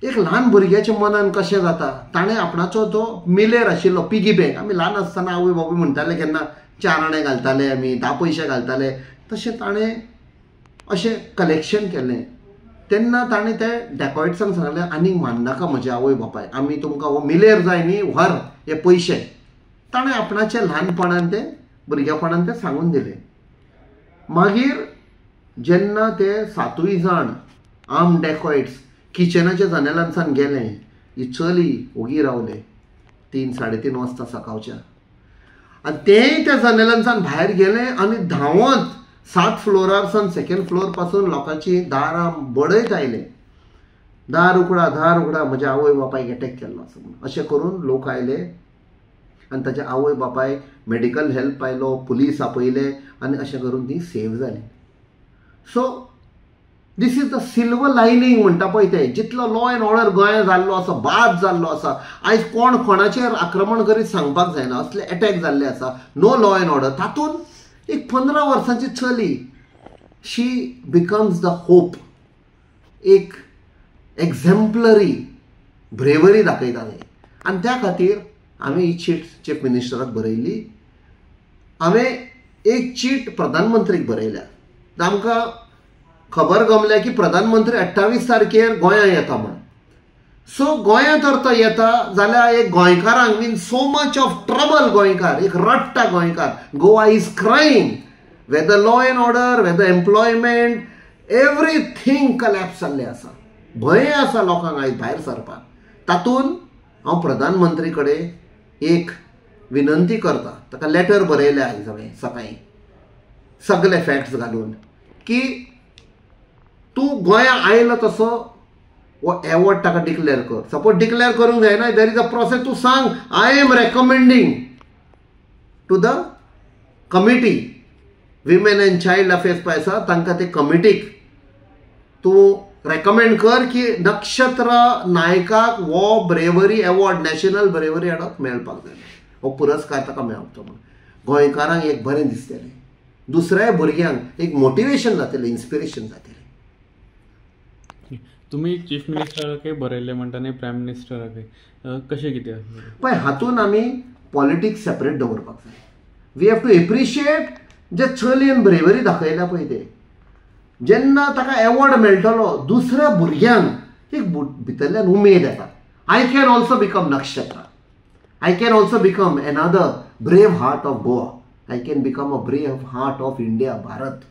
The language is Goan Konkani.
एक ल्हान भुरग्याच्या मनान कशें जाता, ताणें आपणाचो जो मिलेर आशिल्लो पिगी बँक, आमी ल्हान आसतना आवय बापूय म्हणटाले केन्ना 4 आणे घालताले आमी, 10 पयशे घालताले, तशें ताणें अशें कलेक्शन केलें. तेन्ना ताणें ते डॅकॉयट्सांक सांगलें आनीक माननाका म्हज्या आवय बापाय, आमी तुमकां हो मिलेर जाय न्ही, व्हर हे पयशे. ताणें आपणाचे ल्हानपणान ते भुरगेपणान ते सांगून दिलें. मागीर जेन्ना ते 7 जाण आर्म डॅकॉयट्स किचनाच्या जनेलांसान गेले, ही चली ओगी रावले 3 साडे 3 वाजता सकाळच्या, आनी तेय त्या जनेलांसान भायर गेले आनी धांवत 7 फ्लोरार सान 2nd floor पासून लोकांची दारां बडयत आयले, दार उगडा दार उगडा, म्हज्या आवय बापायक एटॅक केल्लो आसा म्हणून. अशें करून लोक आयले आनी ताच्या आवय बापायक मेडिकल हेल्प आयलो, पुलीस आपयले आनी अशें करून ती सेव जाली. So this is the silver lining म्हणटा पळय तें, जितलो लॉ एंड ऑर्डर गोंयांत जाल्लो आसा, बाद जाल्लो आसा, आयज कोण कोणाचेर आक्रमण करीत सांगपाक जायना, असले एटॅक जाल्ले आसा, नो लॉ एंड ऑर्डर. तातूंत एक 15 वर्सांची चली, शी बिकम्स the hope, एक एक्झेम्पलरी ब्रेवरी दाखयता तें. आनी त्या खातीर हांवें ही चीट चीफ मिनिस्टराक बरयल्ली, हांवें एक चीट प्रधानमंत्रीक बरयल्या. आमकां खबर गमल्या की प्रधानमंत्री 28 तारखेर गोंयांत येता म्हण. सो गोंयांत जर तो येता जाल्यार एक गोंयकारांक mean so much of trouble, गोंयकार एक रडटा गोंयकार, Goa is crying, whether law and order, whether employment, everything collapse जाल्लें आसा, भंय आसा लोकांक आयज भायर सरपाक. तातूंत हांव प्रधानमंत्री कडेन एक विनंती करता, ताका लेटर बरयलें आयज हांवें सकाळीं सगळे फॅक्ट्स घालून, की तूं गोंया आयलो तसो हो एवॉर्ड ताका डिक्लेअर कर. सपोज डिक्लेअर करूंक जायना, there is a process, तूं सांग I am recommending to the committee women and child affairs पळय आसा तांकां ते कमिटीक तूं रेकमेंड कर की नक्षत्र नायकाक हो bravery award, national bravery award मेळपाक जाय, हो पुरस्कार ताका मेळपाचो म्हणून. गोंयकारांक एक बरें दिसतलें, दुसऱ्या भुरग्यांक एक मोटिवेशन जातलें, इन्स्पिरेशन जातलें. तुमी चीफ मिनिस्टराकय बरयल्लें म्हणटा न्ही, प्रायम मिनिस्टराकय, कशें कितें? पळय हातून आमी पॉलिटिक्स सेपरेट दवरपाक जाय. We have to appreciate जे चलयेन ब्रेवरी दाखयल्या पळय ते, जेन्ना ताका एवॉर्ड मेळटलो दुसऱ्या भुरग्यांक एक भितरल्यान उमेद येता, I can also become Nakshatra, I can also become another brave heart of Goa, I can become a brave heart of India, Bharat.